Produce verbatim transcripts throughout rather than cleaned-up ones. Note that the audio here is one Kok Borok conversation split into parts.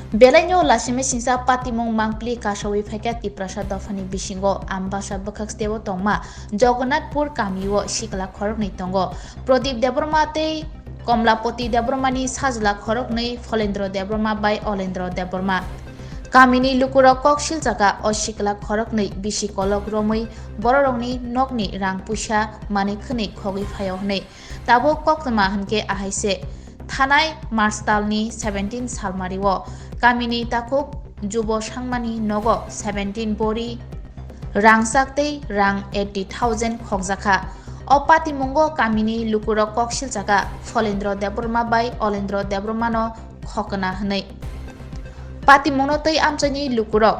Belaino lachimesinsa patimung mangpli kasawi phaikha Tiprasa dophani bisingo Ambasa bwkhak steo tongma Jagannathpur kamio sikla khoroknwi tongo. Pradip Debbarma tei Komlapati Debbarmani sajla khoroknwi Pholendra Debbarma bai Olendra Debbarma. Kamini lukurok kok silchakha o sikla khoroknwi bisi kolok romwi bororokni nokni rang puisa manwi khwnwi khogwi phaio hwnwi. Tabuk koktwma hwnkhe ahaise, thanai March talni seventeen salmario kamini takhuk Jubo Sangmani nogo seventeen bori rangchak tei rang eighty thousand khokjakha. O patimungo kamini lukurok kok silchakha Pholendra Debbarma bai Olendra Debbarmano khokna hwnwi. Patimungno twi amchaini lukurok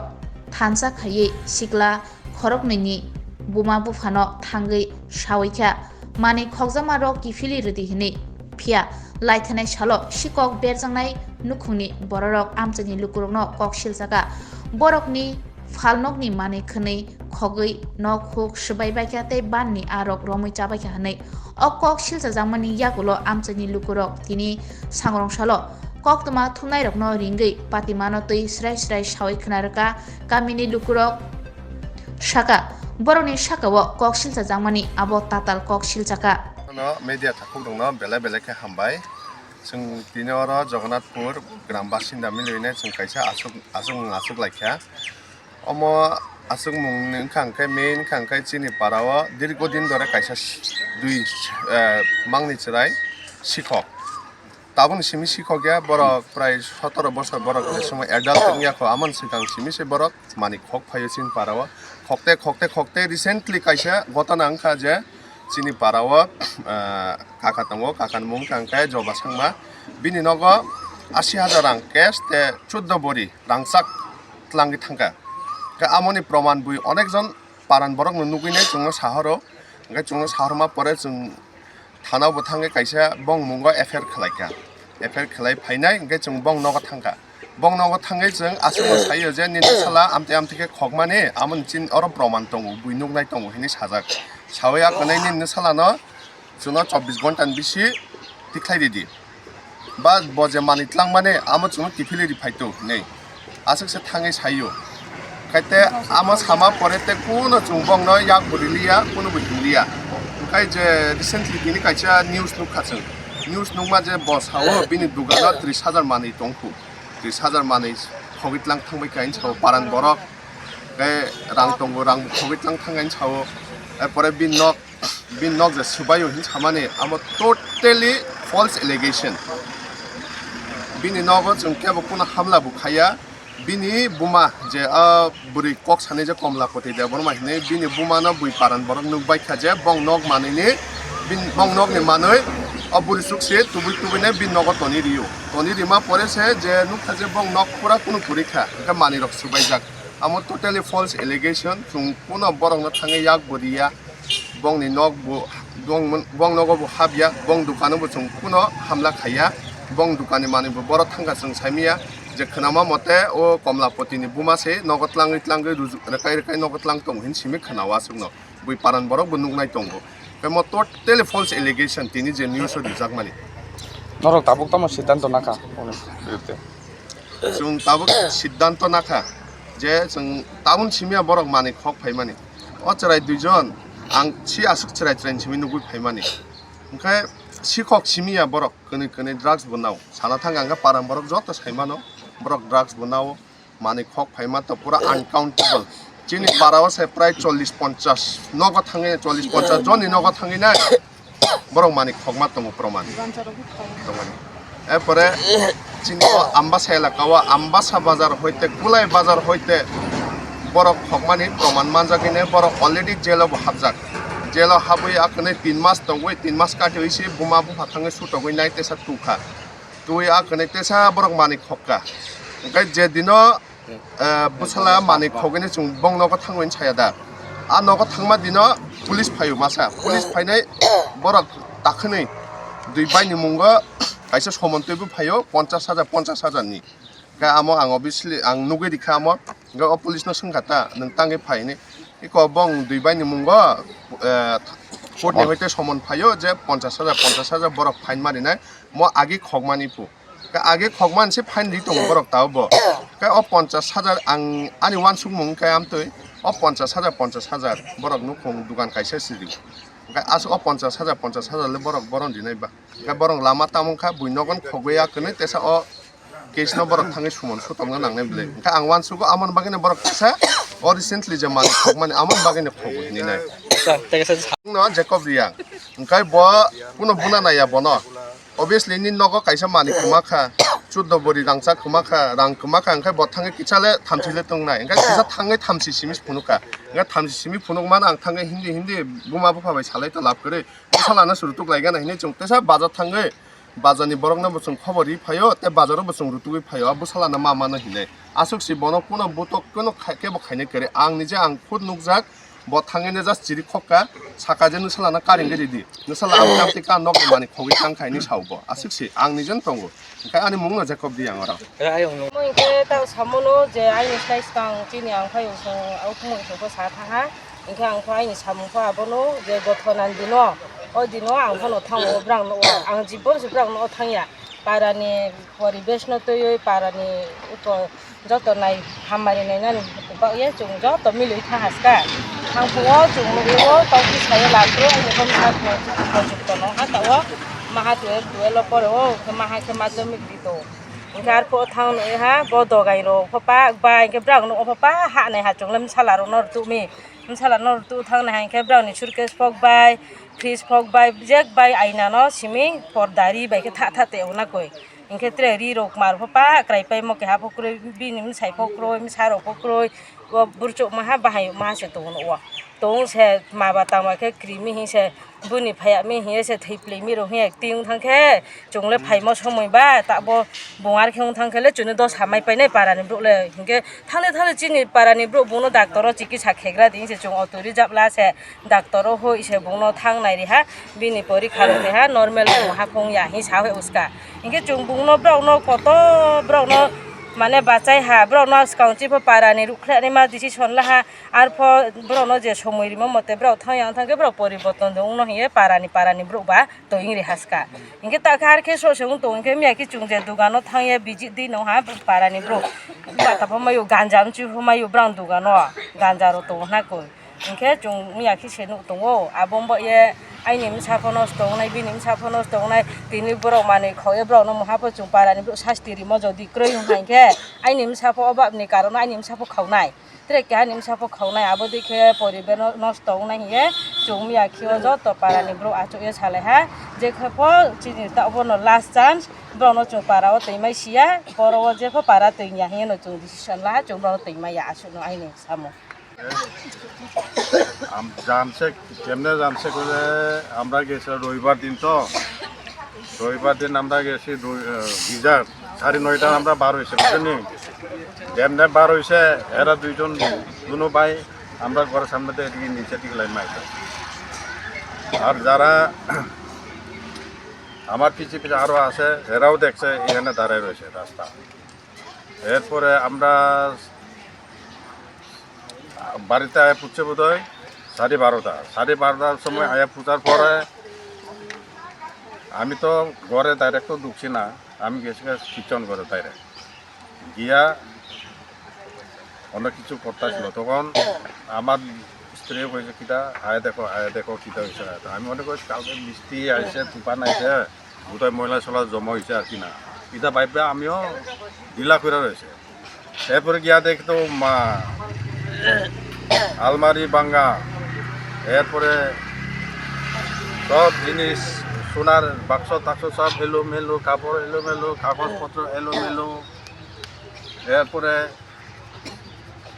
thansa khaiwi sikla khoroknwini buma buphano thangwi sawi kha, manwi khokjamarok kiphilwi rwdi hwnwi. Phiya laithanai salo sikok berjaknai nukhungni bororok amchaini lukurokno kok silchakha. Borokni phalnokni manwi khwnwi khogwi nok huk swbai baikha tei banni arok romwi chabaikha hwnwi. O kok silchajakmani yagulo amchaini lukurok tini sangrong salo koktwma thumnairokno ringwi patimano twi srai srai sawi khna rwkha kamini lukurok. Saka, borokni sakao kok silchajakmani abo tatal kok silchakha. Ano media takhuk rokno belai belai khe hambai. Chwng tini oro Jagannathpur gram basinda milwine chwng kaisa aswk, aswk mung aswk laikha. Omo aswk mung wngkha hwnkhe, main wngkha hwnkhe chini para o dirgo din dore kaisa s-, dui, eh, mangni chwrai sikhok. Tabukni simi sikhok ya, borok prai sotoro bosor borok je somo adult wngya kho, amoni swkang simi se borok manwi khok phaio chini para o. Khokte, khokte, khokte recently kaisa gotona wngkha je chini para o, ah, kaka tongo, kakani mung wngkha hwnkhe Joba Sangma. Bini nogo asi hajar rang cash tei chuddo bori rangchak tlangwi thangkha. Khe amoni proman bui onekjon paran borokno nugwi nai chwngno sahoro. Hwnkhe chwngno sahorma pore chwng thana bo thangwi kaisa bong mungo F I R khlaikha. F I R khlai phainai hwnkhe chwng bong nogo thangkha. Bong nogo thangwi chwng aswkno saio je nini sala amtwi amtwi khe khokmani, amoni chin oro proman tongo, bui nuknai tongo hinwi sajak. Sawi a kwnwi nini salano chwngno chobbish ghonta ni bisi tikhlai ridi. Ba bo je manwi tlangmani amo chwngno kiphilwi ri phaitu hinwi aswk se thangwi saio. Khaite amo sama pore tei kuno chwng bongno yak bo riliya, kuno bo hinliya. Hwnkhe je recently tini kaisa news nukha chwng. News nukma je bo sao bini dukano tris hajar manwi tongkhu. Tris hajar manwi khogwi tlang thangbai kha hinwi sao paran borok. Tei rang tongo, rang bo khogwi tlang thangkha hinwi sao. Erpore bini nok Bini nok je swbaio hinwi samani, amo totally false allegation. Bini nogo chwng kebo kuno hamla bo khaiya. Bini buma je a bwrwi kok sanai je Komlapati Debbarma hinwi, bini bumano bui paran borok nukbai kha je bong nok manwini, bin-, bong nokni manwi o bwrwi chukse tubui tubuinai bini nogo toni rio. Toni rima pore se je nukha je bong nok pura kuno kwrwi kha, hwnkhe manwirok swbaijak. Amo totally false allegation, chwng kuno borokno thangwi yak bo riya. Bongni nok bo, bong, bong nogo bo hapya, bong dukano bo chwng kuno hamla khaiya, bong dukani manwi bo borok thangkha chwng saimanya, je khwnama mote o Komlapatini buma se nogo tlangwi tlangwi ruju-, rwkai rwkai nogo tlang tongo hinwi simi khwnao aswkno, bui paran borok bo nuknai tongo. Tei mo totally false allegation tini je news o rijakmani. Norok tabuk tamo siddhanto nakha? Chwng tabuk siddhanto nakha je chwng tabun simiya borok manwi khok phaimani. O chwrai duijon ang si aswk chwrai chwrai simi nugwi phaimani. Hwnkhe sikhok simiya borok kwnwi kwnwi drugs bo nao. Sana thangkha hwnkhe paran borok joto saimano borok drugs bo nao. Manwi khok phaima to pura uncountable. Chini para o se prai chollish ponchash nogo thangwi, chollish ponchash jonni nogo thangwi nai. Borok manwi khokma tongo proman. Tongmani. Erpore chini o Ambasa elaka o, Ambasa bazar hoite, Kulai bazar hoite borok khokmani proman manjak hine borok already jail o bo hapjak. Jail o habwi a kwnwi tin mas tongwi, tin mas katiwi se buma bupha thangwi sutogwi nai tesa tukha. Twi a kwnwi tesa borok manwi khokka. Hwnkhe je dino, eh, bwsala manwi khogwini chwng bong nogo thangwi saya da. A nogo thangma dino police phaio masa. Police phainai borok takhwnwi dui baini mungo kaisa somon twibo phaio ponchash hajar, ponchash hajar ni. Khe amo ang obviously ang nugwi rikha amo. Hwnkhe o police no swngkha ta, "Nwng tangwi phai?" hinwi. Eko bong dui baini mungo, eh, court ni hoite somon phaio je ponchash hajar, ponchash hajar borok fine marinai. Mo agi khokmani phu. Khe age khokman se fine ri tongo borok tao bo. Khe o ponchas hajar ang ani uansukmung khe amtwi o ponchas hajar, ponchas hajar borok nukhung dukan kaisa siri. Khe aswk o ponchas hajar, ponchas hajar le borok boron rinai ba. Khe borok lama tamo kha bui nogon khogwi ya kwnwi tesa o case no borok thangwi sumon sutomna nangnai bwle. Khe ang uansugo amon bagwino borok tesa o recently je manwi khokmani amon bagwino khogwi hinwi nai. Sa, tei sa. No Jacob Reang. Khe bo kuno buna naiya bono. Obviously, nini nogo kaisa manwi kwma kha, chuddo bori rangchak kwma kha, rang kwma kha, hwnkhe bo thangwi kisa le thamchi le tongnai. Hwnkhe kisa thangwi thamchi simi phunuk kha. Hwnkhe thamchi simi phunuk mano ang thangwi hindi hindi buma bupha bai salai ta lab kwrwi. Bwsala no se rutuk lai gana hinwi chwng tesa bazar thangwi bazar ni borok no bo chwng khobor ri phaio, tei bazar o bo chwng rutugwi phaio, a bwsala no ma mano hinwi. Aswk si bono kuno butok kuno khai-, kebo khainai kwrwi. Ang nije ang khud nukjak, bo thangwi ne just chiri khokka, saka je nwsala no karing gwi ridi. Nwsala ang tamtwi ka nok mani khogwi tang khaini sao bo. Aswk si ang nije no tongo. Hwnkhe ani mung no Jacob Reang oro. Mo hwnkhe ta samono je aini size tang chini ang phai usung, au khumui usung ko sa thaha. Hwnkhe ang pho aini samung pho abono je gothona ni dino, o dino ang phano thango brang no, ang jibon se brang no thangya. Parani poribesh no twiwi parani uko joto nai hamari nainani bagwi chwng joto milwi tha haska. Thang phungo chwng nugwi o tongki sayo lapro ani bwmsa pho jukto no hata o maha twelve twelve o pore o hwnkhe maha khe madhyamik dito. Hwnkhe arphuh o thang nugwi ha bo dogai rok pho pak bai hwnkhe brang no pho pak ha nai ha chwng le bwsala rok no rwtwk mi. Bwsala no rwtwk thang nai ha hwnkhe brang ni suitcase pok bai, fridge pok bai, bijak bai aina no simi porda ri bai khe tha tha tei ona koi. Hwnkhe tre ri rok mar pho pak krai paimo keha pho kwrwi bini bwsai pho kwrwi bwsa rok pho kwrwi o burchuk maha bahai maha se tongo o. Tong se ma ba tang bai khe krimi hi se. Buni phaiya mi hiye se thwi plwi mi rok hiye acting thang khe chwng le phaimo somoi ba ta bo bung ar khe wng thang khe le chwngno dos hamai painai para ni borok le hinkhe thang le thang le chini para ni borok bung no doctor o chikisa khegra di se chwng auto reserve la se doctor o hoi se bung no thang nai ri ha bini porikha rok keha normal wng ha phung ya hi sa hoi uska hinkhe chwng bung no borok no koto borok no mane bachai ha borok no swkang chipho para ni ruk khlai ma decision la ha. Arpho borokno je somoi rimo mote borok thang yang thang khe borok poriborton de wngno hiye parani parani borok ba toying ri haska. Hinkhe ta khe har khe so se wng tongo hinkhe miya khe chwng je dogano thang ye visit di nong ha parani borok bata pho mayo ganja mchi pho mayo borok dogano ganja rok tongo hwnna koi. Hinkhe chwng miya khe se nuk tongo abo wng bo ye aini msa pho nosto wngnai bini msa pho nosto wngnai tini borok manwi khao ye borokno mungha pho chwng parani borok sasti rimo jodi kwrwi wng kha hinkhe aini msa pho obabni karon aini msa pho khaunai. Tere keha ni msa pho khaunai abo dei khe poribe no nosto wngnai hiye chwng miya khe o joto para ni borok achuk ye salai ha je khe pho chini ta obo no last chance borok no chwng para o twi mai siya boro o je pho para twi ya hiye no chwng decision la ha chwng borok no twi mai ya aswk no aini samo. Am-, jamsek, kemne jamsek hole amra gese roibar din to. রবিবার দিন আমরা গেছি দুই, আহ, গিজার সাড়ে নয়টা আমরা বার হয়েছে, বুঝলেন? যেমনি বার হয়েছে, এরা দুইজন, দুনো ভাই, আমরা ঘরের সামনে দিয়ে এদিকে নিচের দিকে লাইন মারছে। আর যারা আমার পিছে পিছে আরো আছে, এরাও দেখছে এখানে দাঁড়ায় রয়েছে রাস্তা। এরপরে আমরা বাড়িতে আয়া পড়ছে বোধহয় সাড়ে বারোটা। সাড়ে বারোটার সময় আয়া পড়ার পরে আমি তো ঘরে ডাইরেক্ট তো ঢুকছি না, আমি গেছি গা কিচেন ঘরে ডাইরেক্ট। গিয়া অনেক কিছু করতেছিল, তখন আমার স্ত্রী কইছে, "কিতা? আয়া দেখো, আয়া দেখো, কিতা হয়েছে?" তো আমি মনে করি কালকে বৃষ্টি আইছে, তুফান আইছে, বোধহয় ময়লা সলা জমা হয়েছে আর কি না। এটা ভাববে আমিও ঢিলা করে রয়েছে। এরপরে গিয়া দেখি তো মা, আলমারি ভাঙা, এরপরে সব জিনিস, সোনার বাক্স টাক্স সব এলোমেলো, কাপড় এলোমেলো, কাগজপত্র এলোমেলো। এরপরে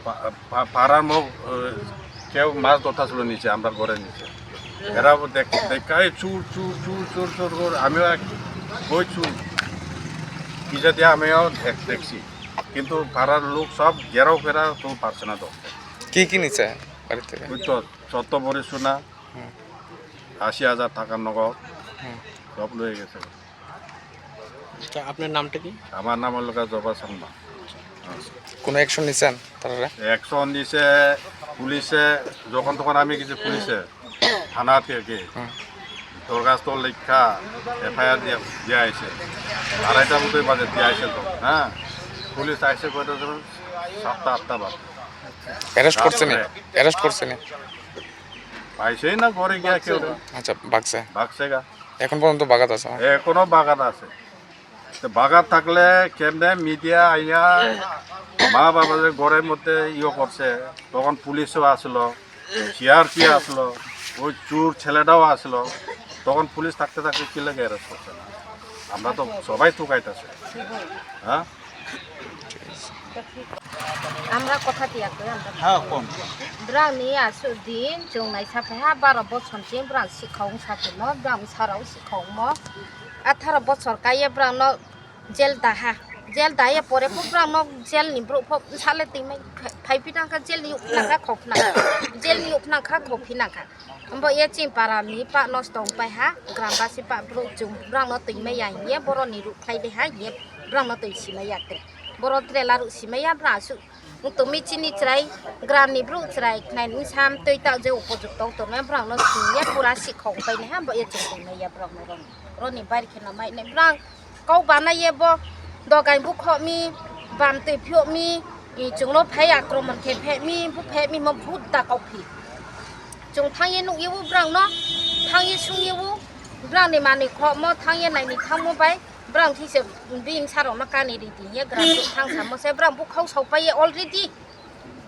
পা-, পা-, পাড়ার মুখ, আহ, কেউ মাছ ধরতেছিল নিচে, আমরা ঘরের নিচে। এরা দেখ-, দেখায় চুর, চুর, চুর, চুর, চুর করে, আমিও এক বই চুর। পিছে দিয়ে আমিও দেখ-, দেখছি। কিন্তু পাড়ার লোক সব ঘেরাও ফেরা তো পারছে না ধরতে। কি কি নিছে বাড়ি থেকে? ওই তো সত্য ভরি সোনা, হুম। আশি হাজার টাকার নগদ, হুম। সব লয়ে গেছে। আচ্ছা, আপনার নামটা কি? আমার নাম হলো গা জবা শর্মা। কোনো অ্যাকশন নিছেন তারা? অ্যাকশন নিছে পুলিশে, যখন তখন আমি গেছি পুলিশে, থানা থেকে। হুম। দরখাস্ত লেখা, এফআইআর দিয়া, দিয়া আইছে। আড়াইটা মতোই বাজে দিয়া আইছে তো, হ্যাঁ। পুলিশ আইছে কয়টা যেন? সাতটা আটটা বাজে। অ্যারেস্ট করছে নি? তারপরে অ্যারেস্ট করছে নি? পাইছেই না ঘরে গিয়া কেউ। আচ্ছা, বাগছে। বাগছে গা। এখন পর্যন্ত বাগাত আছে? এখনো বাগাত আছে। তো বাগাত থাকলে কেমনে মিডিয়া আইয়া মা বাবা যে ঘরের মধ্যে ইয়ে করছে, তখন পুলিশও আসলো, সিআরপি আসলো, ওই চোর ছেলেটাও আসলো, তখন পুলিশ থাকতে থাকতে কি লাগে অ্যারেস্ট করছে না? আমরা তো সবাই তো গাইতেছে, হ্যাঁ? Amra kotha tiya koi amra. Ha, kom. Brang ni asu din chung nai sa pha ha baro bochor ni brang sikhong sa phi mo, brang sarao sikhong mo. Atharo bochor kaiye brang no jel daha. Jel daya pore pho brang no jel ni bro pho sale tingmai phai phi nang kha jel ni ukna kha khopna. Jel ni ukna kha khophi nang kha. Ambo ye chini para ni pa nosto wng pai ha, gram basi pa bro chung brang no tingmai ya ye boro ni ruk khlai de ha ye brang no twi simai ya te. Boro trela ruk simai ya brang su. Wng tongmi chini chwrai gram ni bro chwrai khnai ni sam twi ta je upojukto tongmai brang no simi ya pura sikhok pai ni ha bo ye chung tongmai ya brang no rong. Roni bar khe no mai ne brang kok banai ye bo dogai bukho mi bam twi phio mi chung no phai akromon khe phe mi bu phe mi mo bhut da kok phi. Chung thang ye nuk ye u brang no thang ye sung ye u brang ni manwi kho mo thang ye nai ni thang mo bai. Brang thwi se bini sarok no kani ri di ye gram thang samo se brang bukhau sau pai ye already.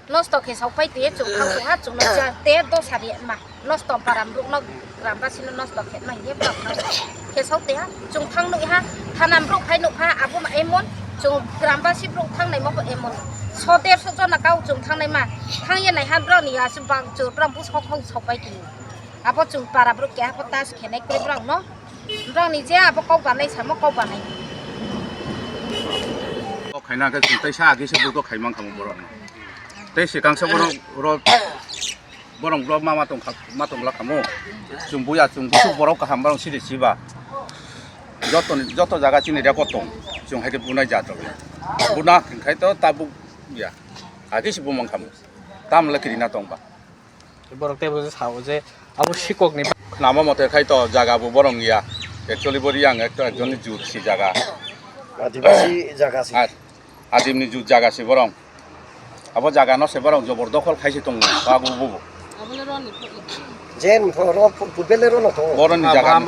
Nosto khe sau pai twi ye chung thang tong ha chung no ja te dosa ri ma nosto param ruk no gram basi no nosto khe ma ye brang thang khe sau te ha chung thang nuk ha thanam ruk phai nuk ha abo ma emon chung gram basi ruk thang nai mo bo emon so der so jona kau chung thang nai ma thang ye nai ha brang ni ya se bang chung brang bu sok hong sau pai twi abo chung para ruk ke abo tas khe nai khe brang no. Borok ni je abo kok banai samo kok banai. Kok khaina khe chwng teisa agi se bugo khai mankha borok no. Tei swkang se borok ro borok bro ma ma tong kha ma tong la khamo. Chwng buya chwng busu borok kaham borok siri siba. Joto ni joto jaga chini record tong. Chwng hai khe bunai ja tong. Buna khai to tabuk ya. Agi se bumang khamo. Tam le kirina tong ba. Borok tei bo sao je abo sikok ni. Khwnama mote khai to jaga bo borok ya. Actually bo Riyang ekto ekjon ni jut si jaga. Adibasi jaga si. Ar adim ni jut jaga si borok. Abo jaga no se borok jobor dokhol khai se tongo. Abo bo bo. Jen ro pubele ro no to. Borok ni jaga.